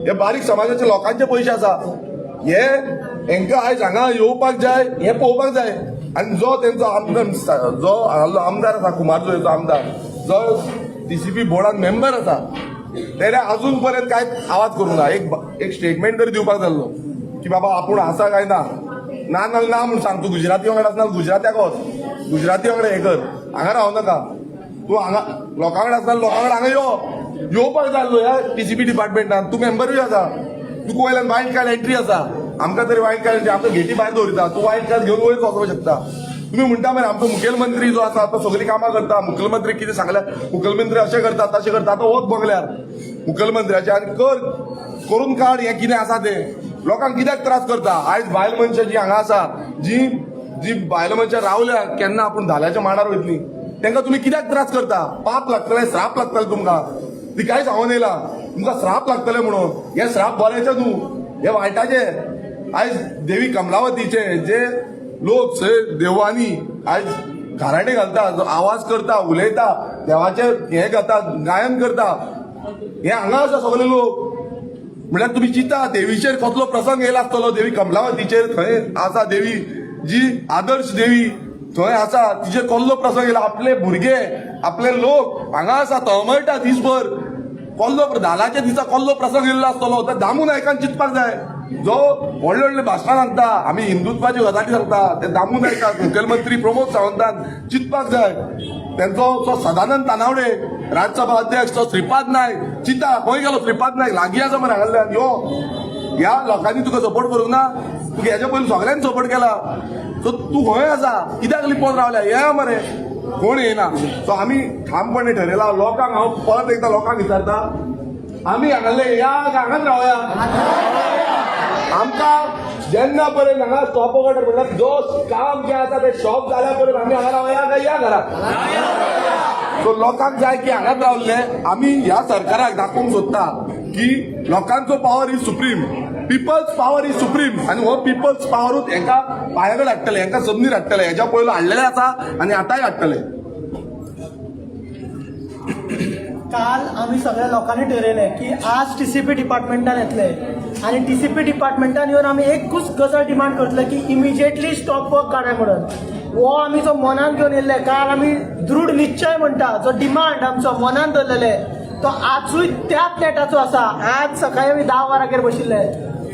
हे बारीक समाजाचे लोकांचे पयशे आसा. हे हेंकां आयज हांगा येवपाक जाय, हें पळोवपाक जाय. आनी जो तेंचो आमदार, जो हांगासरलो आमदार आसा, कुमारजुंवेचो आमदार, जो टीसीपी बोर्डान मेंबर आसा, तेणे अजून पर्यंत कांय आवाज करूंक ना. एक एक स्टेटमेंट तरी दिवपाक जाल्लो की बाबा आपूण आसा काय ना. ना ना ना म्हूण सांग. तूं गुजराती वांगडा आसना, गुजरात्याक वच, गुजराती वांगडा हें कर, हांगा रावं नाका तूं. हांगा लोकां कडेन आसना, लोकां कडेन हांगा यो. येवपाक जाय आसलो ह्या टीसीपी डिपार्टमेंटान. तूं मेंबरूय आसा, तुका वयल्यान वायल्ड कार्ड एंट्री आसा. आमकां तरी वायल्ड कार्ड एंट्री, आमकां गेटी भायर दवरिता. तूं वायल्ड कार्ड घेवन वयर वचपाक शकता. तुमी म्हणटा मरे, आमचो मुखेलमंत्री जो आसा तो सगळीं कामां करता, मुखेलमंत्री कितें सांगल्यार, मुखेलमंत्री अशें करता, तशें करता. आतां वच बंगल्यार मुखेलमंत्र्याचे आनी कर करून काड हें कितें आसा तें. लोकांक कित्याक त्रास करता? आयज बायल मनशां जी हांगा आसा, जी जी बायल मनशां रावल्या, केन्ना आपूण धाल्याच्या मांडार वयतली, तांकां तुमी कित्याक त्रास करता? पाप लागतलें, श्राप लागतलें तुमकां. ती कांय सांगून येयला तुमकां श्राप लागतले म्हणून. हे श्राप बऱ्याचे न्हू, हे वायटाचे. आयज देवी कमलावतीचे जे लोक थंय देवांनी आयज घाराणे घालता, जो आवाज करता, उलयता, देवाचे हे घेता, गायन करता, हे हांगा आसा सगळे लोक. म्हळ्यार तुमी चिंता, देवीचेर कसलो प्रसंग येयला आसतलो. देवी कमलावतीचेर थंय आसा देवी, जी आदर्श देवी थंय आसा, तिचेर कसलो प्रसंग येयला. आपले भुरगे, आपले लोक हांगा आसा, तळमळटा दीसभर. कसलो धालाच्या दिसा कसलो प्रसंग येयल्लो आसतलो, तर दामू नायकान चिंतपाक जाय. जो व्हडले व्हडले भाशणां सांगता, आमी हिंदुत्वाची गजाली सांगता, ते दामू नायकाक, मुखेलमंत्री प्रमोद सावंतान चिंतपाक जाय. तेंचो तो सदानंद तानावडे, राज्यसभा अध्यक्ष, तो श्रीपाद नायक चिंता. खंय गेलो श्रीपाद नायक? लागीं आसा मरे हांगासरल्यान. यो, ह्या लोकांनी तुका सपोर्ट करूंक ना? तुका हेच्या पयलीं सगळ्यांनी सपोर्ट केला. सो तूं खंय आसा? कित्याक लिपोवन रावल्या? ये मरे. कोण येयना. सो आमी ठामपणे ठरयला. लोकांक हांव परत एकदां लोकांक विचारता, आमी हांगासरले या हांगाच रावया. आमकां जेन्ना पर्यंत हांगा स्टॉप ऑर्डर, म्हणल्यार जो काम जें आसा तें स्टॉप जाल्या पर्यंत आमी हांगा रावया काय या घरात? सो लोकांक जाय की हांगाच रावल्ले. आमी ह्या सरकाराक दाखोवंक सोदता की लोकांचो power is supreme, people's power is supreme. आनी हो पिपल्स पावरूच हेंकां पांया कडेन हाडटले, हेंकां जमनीर हाडटले. हेच्या पयलो हाडलेले आसा आनी आतांय हाडटले. काल आमी सगळ्या लोकांनी ठरयलें की आज टीसीपी डिपार्टमेंटान येतले आनी टीसीपी डिपार्टमेंटान येवन आमी एकूच गजाल डिमांड करतले की इमिजिएटली स्टॉप वर्क काडाय म्हणून. हो आमी जो मनान घेवन येयल्ले, काल आमी दृढ निश्चय म्हणटा, जो डिमांड आमचो मनान धरलेले, तो आजूय त्याच नेटाचो आसा. आज सकाळी आमी 10 वरांचेर बशिल्ले.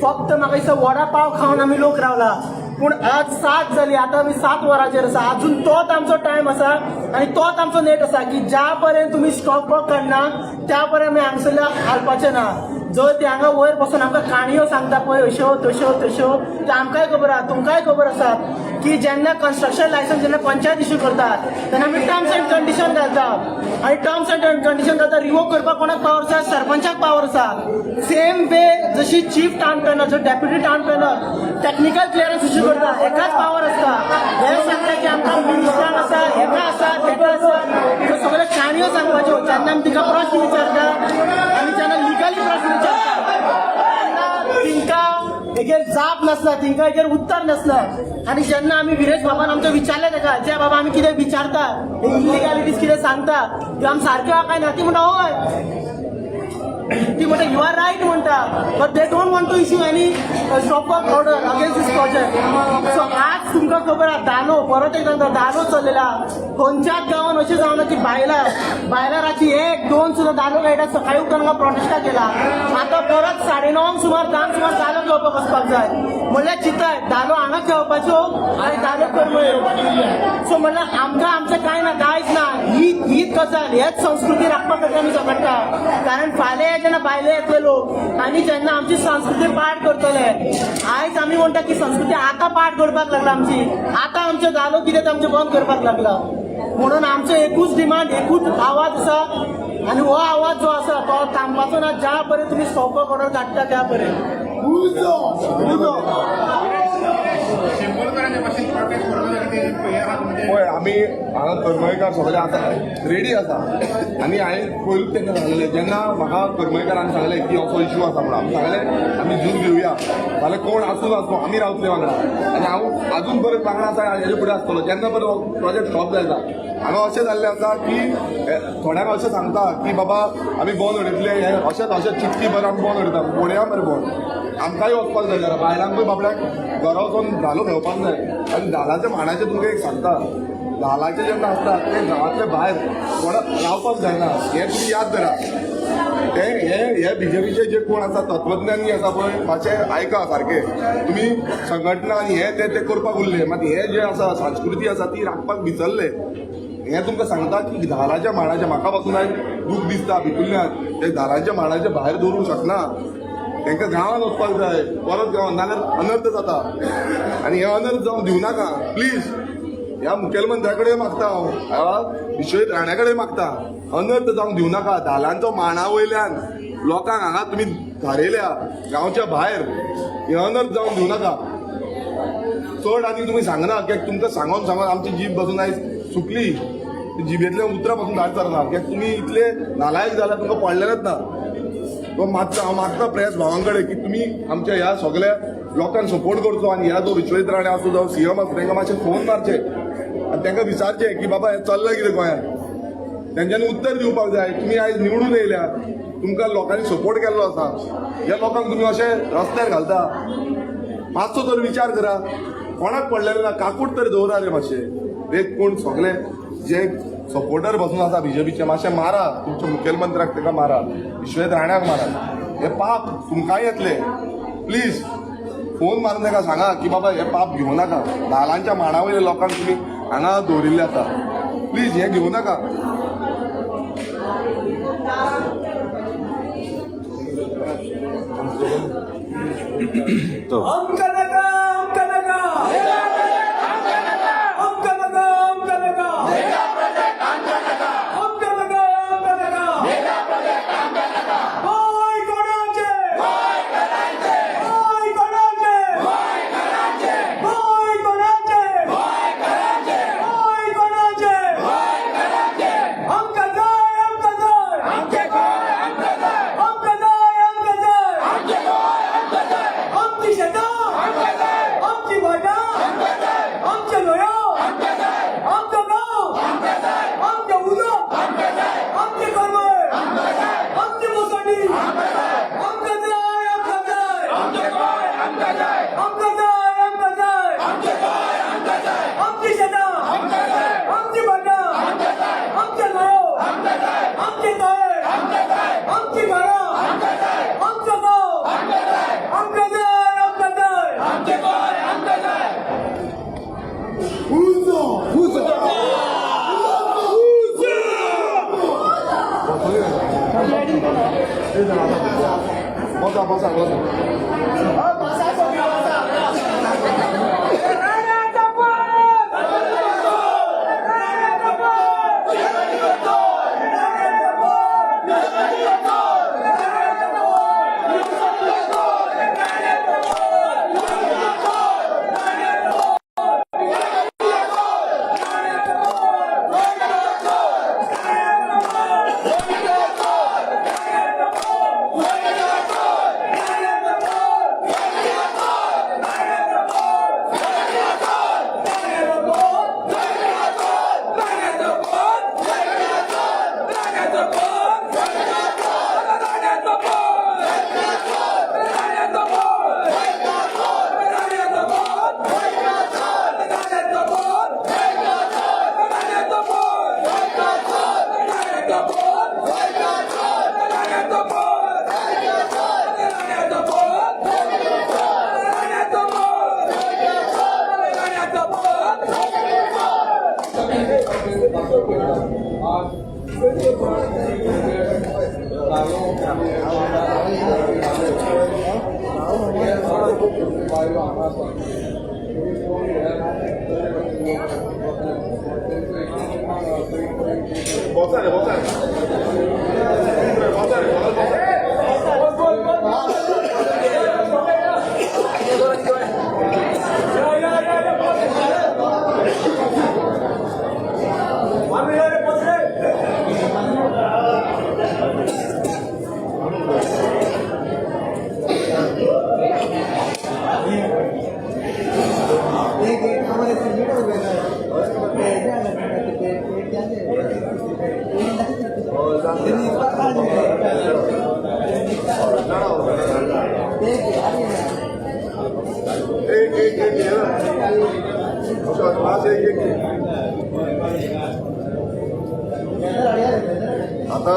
फक्त म्हाका दिसता वडा पाव खावन आमी लोक रावला. पूण आज 7 जाली, आतां आमी 7 वरांचेर आसा. अजून तोच आमचो टायम आसा आनी तोच आमचो नेट आसा की ज्या पर्यंत तुमी स्टॉप वर्क काडना, त्या पर्यंत आमी हांगसरल्या हालपाचे ना. जर ते हांगा वयर बसून आमकां काणयो सांगता पळय, अश्यो तश्यो तश्यो, ते आमकांय खबर आसा, तुमकांय खबर आसा की जेन्ना कन्स्ट्रक्शन लायसन्स जेन्ना पंचायत इश्यू करता, तेन्ना आमी टर्म्स अँड कंडिशन घालता. आनी टर्म्स अँड कंडिशन घालता, रिवोक करपाक कोणाक पावर आसा? सरपंचाक पावर आसा. सेम वे जशी चीफ टावन प्लॅनर, जो deputy town planner technical clearance issue करता, हेकाच पावर आसता. हे सांगता की आमकां मिनिस्टरान आसा, हेका आसा, तेका आसा, ह्यो सगळ्यो काणयो सांगपाच्यो. जेन्ना आमी तिका प्रश्न विचारता आनी जेन्ना लिगली प्रश्न विचारता, तेन्ना तिंका हेजेर जाप नासता, तिंका हेजेर उत्तर नासता. आनी जेन्ना आमी विरेश बाबान आमचें विचारलें तेका, जे बाबा आमी कितें विचारता, इलिगॅलिटीज कितें सांगता, त्यो आमी सारक्यो आहा काय ना, ती म्हणटा हय. ती म्हणटा, "You are right" म्हणटा, but they don't want to issue any stop work order against this project. So आज तुमकां खबर आहा, धालो, परत एकदां सांगता, धालो चल्लेला. खंयच्याच गांवान अशें जावना की बायलां बायलां रातची 1 2 सुद्दां धालो खेळटा. सकाळी उठून हांगा प्रोटेस्टा केला. आतां परत 9:30 सुमार, 10 सुमार धालो घेवपाक वचपाक जाय. म्हणल्यार चिंताय, धालो हांगा खेळपाच्यो आनी धालो करमळ्यो. सो म्हणल्यार आमकां आमचें कांय ना, कांयच ना. ही हीच गजाल, हेच संस्कृती राखपा खातीर आमी झगडटा. कारण फाल्यां जेन्ना भायले येतले लोक आनी जेन्ना आमची संस्कृती पाड करतले, आयज आमी म्हणटा की संस्कृती आतां पाड करपाक लागला आमची. आतां आमच्यो धालो कितें तें आमचें बंद करपाक लागला. म्हणून आमचो एकूच डिमांड, एकूच आवाज आसा आनी हो आवाज जो आसा तो थांबपाचो ना, ज्या पर्यंत तुमी स्टॉप वर्क ऑर्डर काडटा त्या पर्यंत. पळय आमी हांगा करमळकार सगळे आतां रेडी आसा आनी हांवें पयलूच तांकां सांगलें, जेन्ना म्हाका करमळकारान सांगलें की असो इशू आसा म्हणून, आमी सांगलें आमी झूज घेवया, जाल्यार कोण आसूं नासूं आमी रावतले वांगडा. आनी हांव अजून परत वांगडा आसा, हेजे फुडें आसतलो जेन्ना परत प्रोजेक्ट स्टॉप जायता. हांगा अशें जाल्लें आसा की थोड्यांक अशें सांगता की बाबा आमी बॉन उडयतले, हें अशेंच अशें चिटकी भर आमी बॉन उडयता, उडया मरे बॉन. आमकांय वचपाक जाय जरा, बायलांकूय बाबड्याक घरा वचोन धालो घेवपाक जाय. आनी धालाच्या माणाचें तुमकां एक सांगता, धालाचे जेन्ना आसता ते गांवांतले भायर कोणाक रावपाक जायना, हें तुमी याद धरा. ते हे हे बीजेपीचे जे कोण आसा तत्वज्ञानी आसा पळय, मातशें आयका सारकें. तुमी संघटना आनी हे ते ते करपाक उरले, मात हे जे आसा संस्कृती आसा ती राखपाक विसरले. हें तुमकां सांगता की धालाच्या माणाचें म्हाका पासून आयज दूख दिसता भितुल्ल्यान, ते धालाच्या माणाच्या भायर दवरूंक शकना. तांकां गांवांत वचपाक जाय परत गांवांत, नाल्यार अनर्थ जाता. आनी हे अनर्थ जावंक दिवं नाका प्लीज. ह्या मुखेलमंत्र्या कडेन मागता हांव, ह्या विश्वजीत राण्या कडेन मागता, अनर्थ जावंक दिवं नाका. धालांचो माणा वयल्यान लोकांक हांगा तुमी थारयल्या गांवच्या भायर, हे अनर्थ जावंक दिवं नाका. चड आनी तुमी सांगना, कित्याक तुमकां सांगोन सांगोन आमची जीभ बसून आयज सुकली, जिबेंतल्या उतरां पासून भायर सरना, कित्याक तुमी इतले नालायक जाल्यार तुमकां पडलेलेच ना. तो मागता हांव, मागता प्रेस भावां कडेन की तुमी आमच्या ह्या सगळ्या लोकांक सपोर्ट करचो आनी ह्या जो विश्वजीत राणे आसूं जावं सीएम आसूं, तांकां मातशें फोन मारचे आनी तांकां विचारचें की बाबा हें चल्लां कितें गोंयांत. तेंच्यांनी उत्तर दिवपाक जाय. तुमी आयज निवडून येयल्या, तुमकां लोकांनी सपोर्ट केल्लो आसा, ह्या लोकांक तुमी अशें रस्त्यार घालता. मातसो तर विचार करा, कोणाक पडलेलें ना, काकूट तर दवरा रे मातशें. एक कोण सगळे जे सपोर्टर बसून आसा बीजेपीचे, मातशें मारा तुमच्या मुखेलमंत्र्याक, ताका मारा, विश्वजीत राण्याक मारा. हे पाप तुमकांय येतले. प्लीज फोन मारून ताका सांगा की बाबा हे पाप घेवं नाका. धालांच्या माणा वयल्या लोकांक तुमी हांगा दवरिल्ले आसा, प्लीज हे घेवं नाका. आमकां नाका, आमकां नाका, आमकां नाका, आमकां नाका, आमकां नाका, आमकां नाका. गोंय कोणाचें? गोंय कोणाचें? गोंय कोणाचें? गोंय कोणाचें? आमकां जाय, आमकां जाय, आमकां जाय, आमकां जाय. आमची शेतां, आमची भाटां, आमचे न्हंयो, आमचो गांव, आमचें उदक, आमचे करमळ, आमची मुसंडी. आमकां जाय, आमकां जाय, आमकां जाय, आमकां जाय. आमची शेतां, आमची भाटां, आमचे न्हंयो, आमचे तळे, आमची घरां, आमचो गांव. आमकां जाय, आमकां जाय. बसा बसा बसा. राण्याचा पण! राण्याचा पण! राण्याचा पण! राण्याचा पण! बसा रे, बसा रे, बसा रे, बसा. या, एक एक एक घे ना. श्वास एक एक घे. आता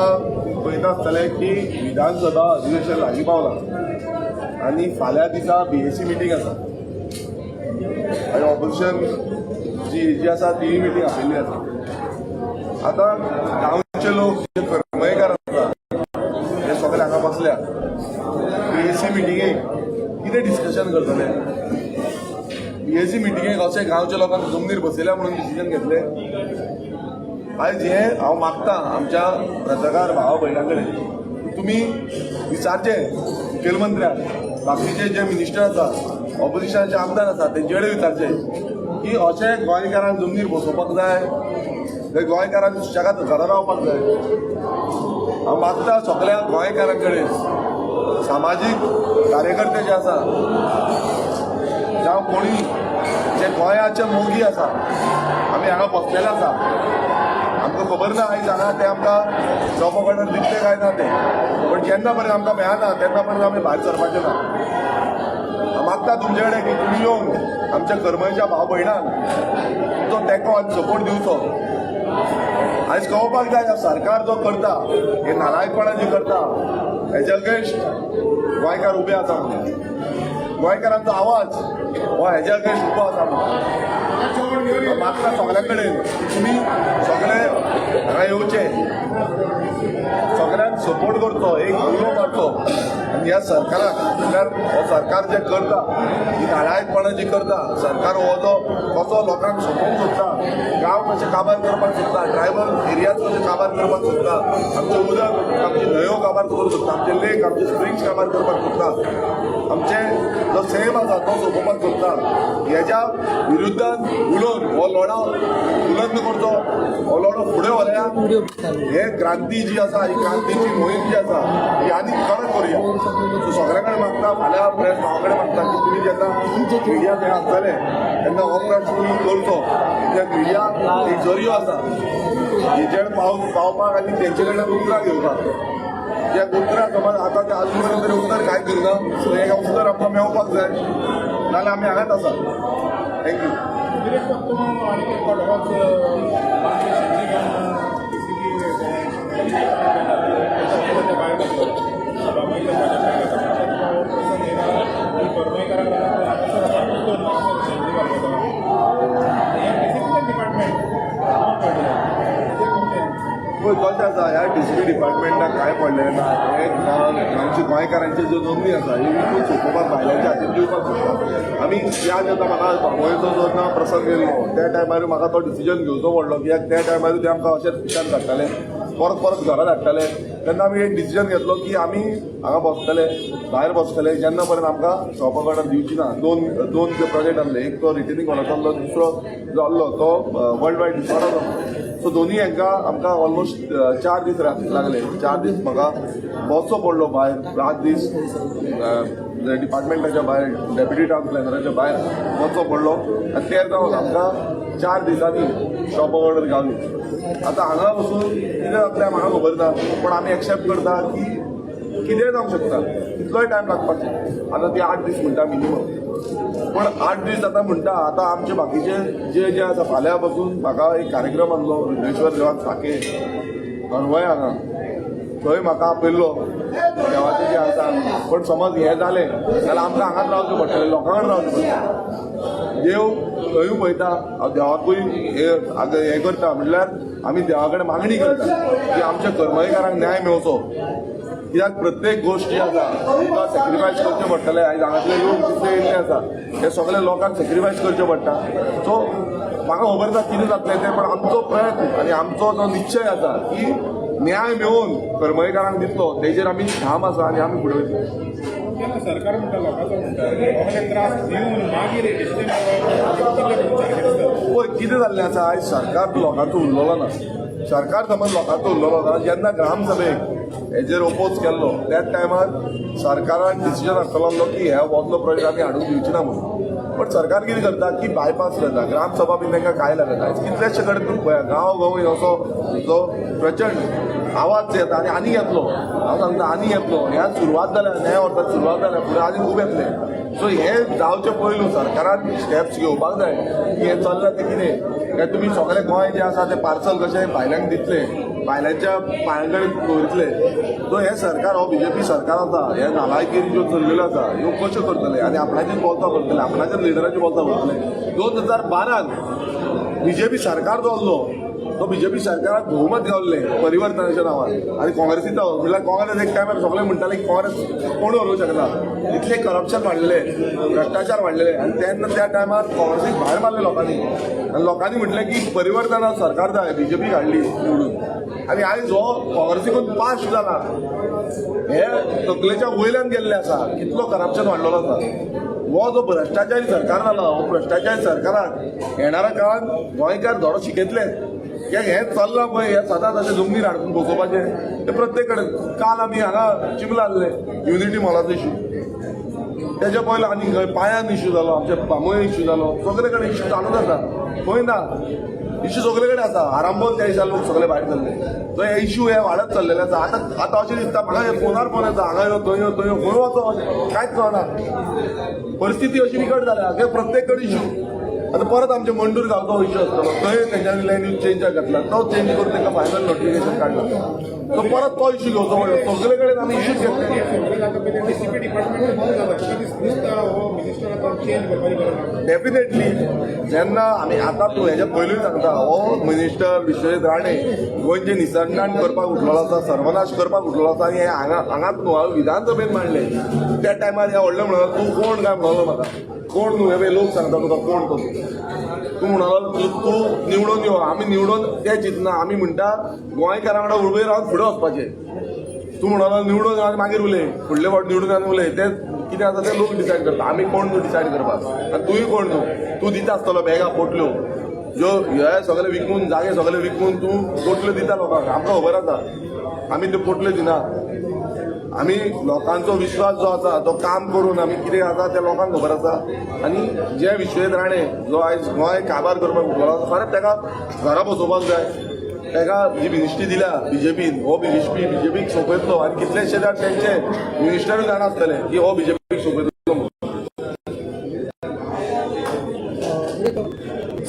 पळयता आसतलें की विधानसभा अधिवेशन लागीं पावलां आनी फाल्यां दिसा बीएसी मिटींग आसा आनी ऑपोजिशन जी जी आसा तीय मिटींग आपयल्ली आसा. आतां गांवचे लोक जे करमयकार आसा हे सगळे हांगा बसल्या. बीएसी मिटिंगेक कितें डिस्कशन करतले? बीएसी मिटिंगेक अशें गांवच्या लोकांक जमनीर बसयल्या म्हणून डिसिजन घेतले? आयज हें हांव मागता आमच्या पत्रकार भावा भयणां कडेन, तुमी विचारचें मुखेलमंत्र्याक, बाकीचे जे मिनिस्टर आसा, ऑपोजिशनाचे आमदार आसा, तेंचे कडेन विचारचें की अशें गोंयकारांक जमनीर बसोवपाक जाय काय गोंयकारांक सुशेगाद घरा रावपाक जाय? हांव मागता सगल्या गोंयकारां कडेन, सामाजीक कार्यकर्ते जे आसा जावं कोणी जे गोंयाचे मोगी आसा, आमी हांगा बसलेले आसा. आमकां खबर ना आयज हांगा ते आमकां जॉब ऑर्डर दितले काय ना ते, पण जेन्ना पर्यंत आमकां मेळना तेन्ना पर्यंत आमी भायर सरपाचे ना. हांव मागता तुमचे कडेन की तुमी येवन आमच्या करमळच्या भाव भयणांक तुमचो तेंको आनी सपोर्ट दिवचो. आयज कळोवपाक जाय, सरकार जो करता हे नालायकपणा जी करता हेच्या अगेन्स्ट गोंयकार उबे आसा म्हणून, गोंयकारांचो आवाज हो हेच्या अगेन्स्ट उबो आसा म्हणून. हांव मागता सगळ्यां कडेन की तुमी सगळे हांगा येवचे, सगळ्यांक सपोर्ट करचो, एक उलो मारचो आनी ह्या सरकाराक, म्हणल्यार हो सरकार जे करता ही नालायकपणां जी करता सरकार, हो जो कसो लोकांक सोंपोवंक सोदता, गांव कशे काबार करपाक सोदता, ट्रायबल एरियाज कशे काबार करपाक सोदता, आमचें उदक, आमची न्हंयो काबार करूंक सोदता, आमचे लेक, आमचे स्प्रिंग्स काबार करपाक सोदता, आमचे जो सैम आसा तो सोंपोवपाक सोदता, हेज्या विरुद्धान उलोवन हो लढो बुलंद करचो, हो लढो फुडें व्हरया. हे क्रांती जी आसा, ही क्रांतीची मोहीम जी आसा ही आनी कडक करुया. सो सगळ्यां कडेन मागता, फाल्यां प्रेस भावा कडेन मागता की तुमी जेन्ना मिडिया थंय आसतले तेन्ना हो प्रश्न तुमी करचो, कित्याक मिडिया एक जरियो आसा हेजेर पावपाक आनी तेंचे कडल्यान उतरां घेवपाक. कित्याक उतरां समज आतां ते आजून मेरेन तरी उत्तर कांय दिवना, सो एक उत्तर आमकां मेळपाक जाय, नाजाल्यार आमी हांगाच आसा. Thank you. पळय कशें आसा, ह्या डीसीपी डिपार्टमेंटाक कांय पडलेलें ना. हे आमची गोंयकारांची ज्यो जमनी आसा ही विकून सोंपोवपाक, भायल्यांच्या हातीन दिवपाक सोदता. आमी याद येता म्हाका, बांबोळेचो जो ना प्रसंग येयलो त्या टायमार म्हाका तो डिसिजन घेवचो पडलो, कित्याक त्या टायमार ते आमकां अशेंच पिशान काडटाले, परत परत घरा धाडटाले. तेन्ना आमी एक डिसिजन घेतलो की आमी हांगा बसतले, भायर बसतले जेन्ना पर्यंत आमकां शॉप ऑर्डर दिवची ना. दोन दोन जे प्रोजेक्ट आहले, एक तो रिटेनिंग वॉलाचो आहलो, दुसरो जो आहलो तो वर्ल्ड वायड डिसऑर्डर. सो दोन्ही हांकां आमकां ऑलमोस्ट 4 दीस लागले. 4 दीस म्हाका बसचो पडलो भायर, रात दीस डिपार्टमेंटाच्या भायर, डेप्युटी टावन प्लॅनराच्या भायर वचचो पडलो आनी ते जावन आमकां 4 दिसांनी शॉप ऑर्डर गावली. आतां हांगा बसून कितें जातलें म्हाका खबर ना, पूण आमी एक्सेप्ट करता की कितेंय जावंक शकता, कितलोय टायम लागपाक शकता. आतां ती 8 दीस म्हणटा मिनिमम, पण 8 दीस आतां म्हणटा. आतां आमचे बाकीचे जे जे आसा, फाल्यां पासून म्हाका एक कार्यक्रम आसलो रुद्रेश्वर देवाक साके करवय हांगा, थंय म्हाका आपयल्लो देवाचें जें आसा. पण समज हें जालें जाल्यार आमकां हांगाच रावचें पडटलें, लोकां कडेन रावचें पडटलें. देव थंयूय पळयता, हांव देवाकूय हे हें करता, म्हणल्यार आमी देवा कडेन मागणी करता की आमच्या करमळकारांक न्याय मेळचो, कित्याक प्रत्येक गोश्ट जी आसा तुमकां सॅक्रिफायस करचें पडटलें. आयज हांगातले लोक जितले येयल्ले आसा हे सगळे लोकांक सॅक्रिफायस करचें पडटा. सो म्हाका खबर ना कितें जातलें तें, पण आमचो प्रयत्न आनी आमचो जो निश्चय आसा की न्याय मेळोवन करमळकारांक दितलो, तेजेर आमी ठाम आसा आनी आमी फुडें वयतले. तेन्ना सरकार म्हणटा, लोकांचो म्हणटा, लोकांक त्रास दिवन मागीर डिसिजन कितले सारकें दिसता? पळय कितें जाल्लें आसा, आयज सरकार लोकांचो उरलेलो ना. सरकार समज लोकांचो उरलेलो ना, जेन्ना ग्रामसभेक हेजेर ओपोज केल्लो त्याच टायमार सरकारान डिसिजन हाडटलो आसलो की हे वतलो प्रोजेक्ट आमी हाडूंक दिवची ना म्हणून. पण सरकार कितें करता की बायपास करता, ग्रामसभा बी तांकां कांय लागना. आयज कितलेशे कडेन तुमी पळया, गांव गांव असो जो प्रचंड आवाज येता आनी आनी येतलो. हांव सांगता, आनी येतलो. ह्या सुरवात जाल्या, ह्या वर्साक सुरवात जाल्या, फुडें आनी खूब येतले. सो हे जावचे पयलू सरकारान स्टेप्स घेवपाक जाय की हें चल्लां तें कितें काय. तुमी सगळे गोंय जें आसा तें पार्सल कशें भायल्यांक दितले, भायल्यांच्या पांयां कडेन दवरितले. सो हें सरकार, हो बीजेपी सरकार आसा, हे नालायकिरी ज्यो चल्लेल्यो आसा ह्यो कश्यो करतले आनी आपणाचेच बोल्सां भरतले, आपणाच्याच लिडराची बोल्सां भरतले. 2012न बीजेपी सरकार जो आसलो तो बीजेपी सरकाराक बहुमत गावल्लें परिवर्तनाच्या नांवान आनी काँग्रेसीचो. म्हणल्यार काँग्रेस एक टायमार सगळे म्हणटाले की काँग्रेस कोण व्हरूंक शकना, इतले करप्शन वाडलेले, भ्रष्टाचार वाडलेले. आनी तेन्ना त्या टायमार काँग्रेसीक भायर मारले लोकांनी आनी लोकांनी म्हटलें की परिवर्तना सरकार जाय. बीजेपी हाडली निवडून आनी आयज हो काँग्रेसीकून पास जाला. हे तकलेच्या वयल्यान गेल्ले आसा, कितलो करप्शन वाडलेलो आसा. हो जो भ्रष्टाचारी सरकार जाला, हो भ्रष्टाचारी सरकाराक येणाऱ्या काळात गोंयकार धडो शिकयतले. कित्याक हें चल्लां पळय, हें सदांच अशें जमनीर हाडून बसोवपाचें तें प्रत्येक कडेन. काल आमी हांगा चिंबला आहले, युनिटी मॉलाचो इशू, तेच्या पयलो आनी खंय पांयान इशू जालो, आमच्या बांबोळे इशू जालो. सगळे कडेन इशू चालूच आसा. खंय ना इशू, सगळे कडेन आसा. आरांबोल त्या दिसा लोक सगळे भायर सरले. सो हे इशू हे वाडत चल्लेले आसा. आतां आतां अशें दिसता म्हाका, हे फोनार फोन येता, हांगा यो, थंय यो, थंय यो. खंय वचो अशें कांयच कळना. परिस्थिती अशी बिकट जाल्या की प्रत्येक कडेन इशू. आतां परत आमच्या मंडूर गांवचो इशू आसतलो, थंय तेंच्यांनी लँड यूज चेंज घातला, तो चेंज करून तांकां फायनल नोटिफिकेशन काडला. सो परत तो इशू घेवचो पडलो. सगळे कडेन आमी इशूच घेतले. हे सगळें जाता पळय, टीसीपी डिपार्टमेंट बंद जाला. तुका दिसता हो मिनिस्टर आतां चेंज करपाची गरज आसा? डेफिनेटली. जेन्ना आमी आतां तूं हेच्या पयलूय सांगता, हो मिनिस्टर विश्वजीत राणे गोंयचें निसर्गान करपाक उठलेलो आसा, सर्वनाश करपाक उठलेलो आसा. आनी हे हांगा हांगाच न्हू, हांवें विधानसभेन मांडले त्या टायमार ह्या व्हडले म्हणलो, तूं कोण काय म्हणलो म्हाका, कोण न्हू. हे लोक सांगता तुका कोण तो. तूं तूं म्हणलो, तूं तूं निवडून यो. आमी निवडून ते चिंतना, आमी म्हणटा गोंयकारां वांगडा उबे रावन फुडें वचपाचें. तूं म्हणलो निवडून यो आनी मागीर उलय. फुडले फावट निवडून आनी उलय. ते कितें आसा ते लोक डिसायड करता. आमी कोण न्हू डिसायड करपाक आनी तूंय कोण न्हू. तूं दिता आसतलो बॅगां, पोटल्यो, ज्यो हे सगळे विकून, जागे सगळे विकून तूं पोटल्यो दिता लोकांक. आमकां खबर आसा. आमी त्यो पोटल्यो दिना. आमी लोकांचो विश्वास जो आसा तो काम करून आमी कितें आसा तें लोकांक खबर आसा. आनी जे विश्वजीत राणे जो आयज गोंय काबार करपाक उठलो, खरेंच ताका घरा बसोवपाक जाय. ताका जी मिनिस्ट्री दिल्या बीजेपीन, हो बीजेपी बीजेपीक सोंपयतलो. आनी कितलेशे जाण तेंचे मिनिस्टरूय जाणा आसतले की हो बीजेपीक सोंपयतलो म्हणून.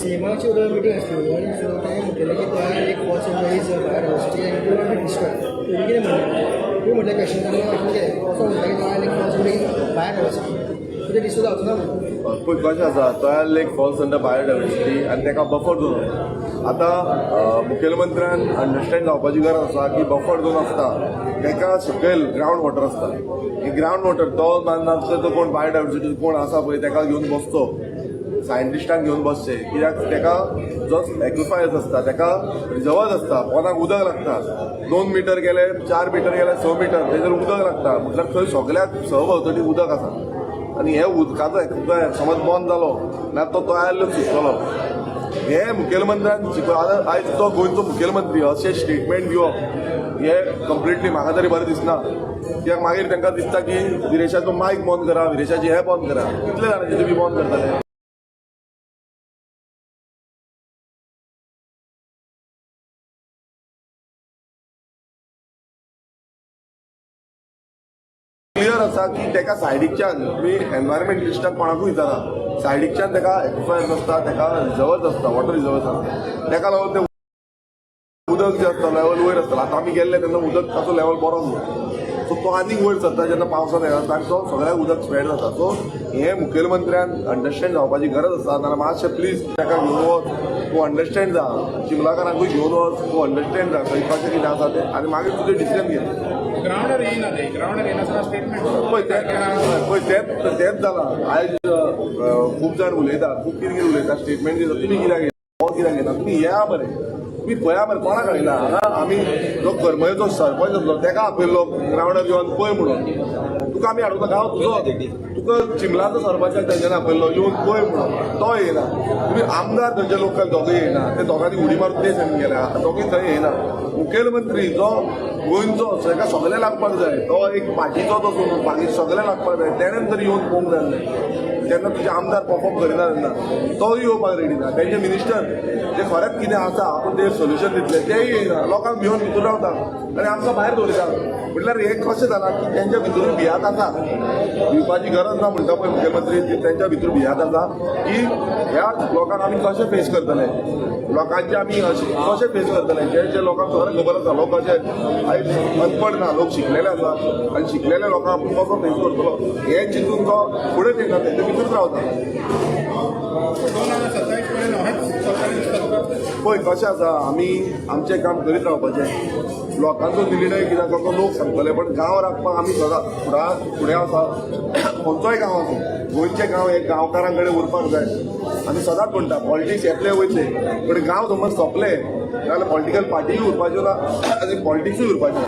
सीएमाची उदय मिटींग आसली आनी सो ताणें म्हटलेलें की गोंयांत एक फॉल्स एम्प्लॉईज बायोडायवर्सिटी आनी टू not destroy. तुमी कितें म्हणलें? तुमी म्हटलें क्वेश्चन तांकां कितें असो म्हणटा की गोंयांत एक फॉल्स बायोडायवर्सिटी कितें डिस्ट्रॉय जावचो ना म्हणून. पळय कशें आसा, Toyal Lake falls under biodiversity आनी ताका बफर झोन. आतां मुखेलमंत्र्यान अंडरस्टँड जावपाची गरज आसा की बफर झोन आसता ताका सकयल ग्रावंड वॉटर आसता. ही ग्रावंड वॉटर तो ना तो कोण बायोडायवर्सिटी कोण आसा पळय ताका घेवन बसचो, सायंटिस्टांक घेवन बसचे. कित्याक ताका जो एक्विफायर्स आसता ताका रिजर्वर्स आसता, पोंदाक उदक लागता. 2 मिटर गेले, 4 मिटर गेले, 6 मिटर तेजेर उदक लागता. म्हटल्यार थंय सगळ्याक सहभोंवतणी उदक आसा आनी हे उदकाचो एक्विफायर समज बंद जालो ना तो तयार सुकतलो. हे मुखेलमंत्र्यान शिकप. आतां आयज तो गोंयचो मुखेलमंत्री अशें स्टेटमेंट दिवप हे कंप्लिटली म्हाका तरी बरें दिसना. कित्याक मागीर तांकां दिसता की विरेशाचो मायक बंद करा, विरेशाची हे बंद करा. कितले जाणांचे तुमी बंद करतले? क्लियर आसा की ताका सायडीकच्यान, तुमी एनवायरमेंटलिस्टाक कोणाकूय विचारा, सायडीकच्यान ताका एक्विफायर्स आसता, ताका रिजर्वर्स आसता, वॉटर रिजर्वर्स आसता. ताका लागून ते उदक जें आसता लेवल वयर आसता. आतां आमी गेल्ले तेन्ना उदकाचो लेवल बरो आसलो. सो तो आनीक वयर सरता जेन्ना पावसान येता आनी तो सगळ्याक उदक स्प्रेड जाता. सो हें मुखेलमंत्र्यान अंडरस्टँड जावपाची गरज आसा. नाजाल्यार मातशें प्लीज ताका घेवन वच, तूं अंडरस्टँड जा. चिंबलाकारांकूय घेवन वच, तूं अंडरस्टँड जा खंय कशें कितें आसा तें आनी मागीर तुजें डिसिजन घे. ग्रावंडार येयना ते, ग्रावंडार येयनासतना स्टेटमेंट. पळय तें, पळय तेंच तेंच जालां. आयज खूब जाण उलयता, खूब कितें कितें उलयता, स्टेटमेंट दिता. तुमी कित्याक घेता, हो कित्याक घेता? तुमी येया मरे, तुमी पळया मरे कोणाक हाडला हांगा. आमी जो करमळेचो सरपंच आसलो ताका आपयल्लो ग्रावंडार येवन पळय म्हणून. तुका आमी हाडूंक ना, गांव तुजो. तुका चिंबलाचो सरपंचाक तेंच्यांनी आपयल्लो, येवन पळय म्हणून, तो येयना. तुमी आमदार थंयचे लोकल दोगूय येयना. ते दोगांनी उडी मारून ते सायडीन गेल्या, दोगूय थंय येयना. मुखेलमंत्री जो गोंयचो, ताका सगळें लागपाक जाय, तो एक पार्टीचो तो सोडून बाकी सगळें लागपाक जाय, तेणेन तरी येवन पळोवंक जाय आसलें. जेन्ना तुजे आमदार परफॉर्म करिना तेन्ना तोय येवपाक रेडी ना. तेंचे मिनिस्टर जे खरेंच कितें आसा आपूण ते सोल्युशन दितले, तेय येयना. लोकांक भिवन भितर रावता आनी आमकां भायर दवरिता. म्हटल्यार हें कशें जालां की तेंच्या भितरूय भियात आसा. भिवपाची गरज ना म्हणटा पळय मुखेलमंत्री, ती तेंच्या भितर भियात आसा की ह्या लोकांक आमी कशें फेस करतले, लोकांचे आमी अशें कशें फेस करतले. जे जे लोकांक खरें खबर आसा, लोक अशे आयज अनपड ना, लोक शिकलेले आसा आनी शिकलेल्या लोकांक आपूण कसो फेस करतलो हें चिंतून तो फुडें येना, तेजे भितरूच रावता. 2027 पर्यंत हेंच सरकार दिसता तुका? पळय कशें आसा, आमी आमचें काम करीत रावपाचें. लोकांचो निर्णय कित्याक तो लोक सांगतले, पण गांव राखपाक आमी सदांच फुडें आसा. खंयचोय गांव आसूं, गोंयचे गांव हे गांवकारां कडेन उरपाक जाय. आमी सदांच म्हणटा, पॉलिटिक्स येतले वयतले, पण गांव समज सोंपले जाल्यार पॉलिटिकल पार्टीय उरपाच्यो ना आनी पॉलिटिक्सूय उरपाच्यो ना.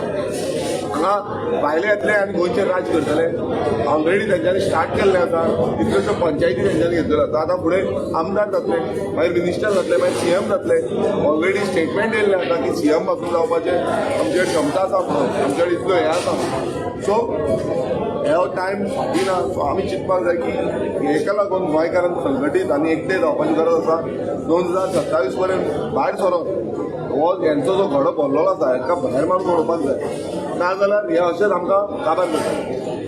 हांगा भायले येतले आनी गोंयचेर राज करतले. ऑलरेडी तेंच्यांनी स्टार्ट केल्लें आसा. कितल्योश्यो पंचायती तेंच्यांनी घेतलेल्यो आसा. आतां फुडें आमदार जातले, मागीर मिनिस्टर जातले, मागीर सीएम जातले. ऑलरेडी स्टेटमेंट येयल्लें आसा की सीएम पासून जावपाचें आमचे क्षमता आसा म्हणून, आमचे कडेन इतलो हें आसा. सो हो टायम फाटीं ना. सो आमी चिंतपाक जाय की हेका लागून गोंयकारांक संघटीत आनी एकटे जावपाची गरज आसा. 2027 पर्यंत भायर सरोन हो हेंचो जो घडो भरलेलो आसा, हेका भायर मारून उडोवपाक जाय. नाजाल्यार हे अशेंच आमकां काबार करतले.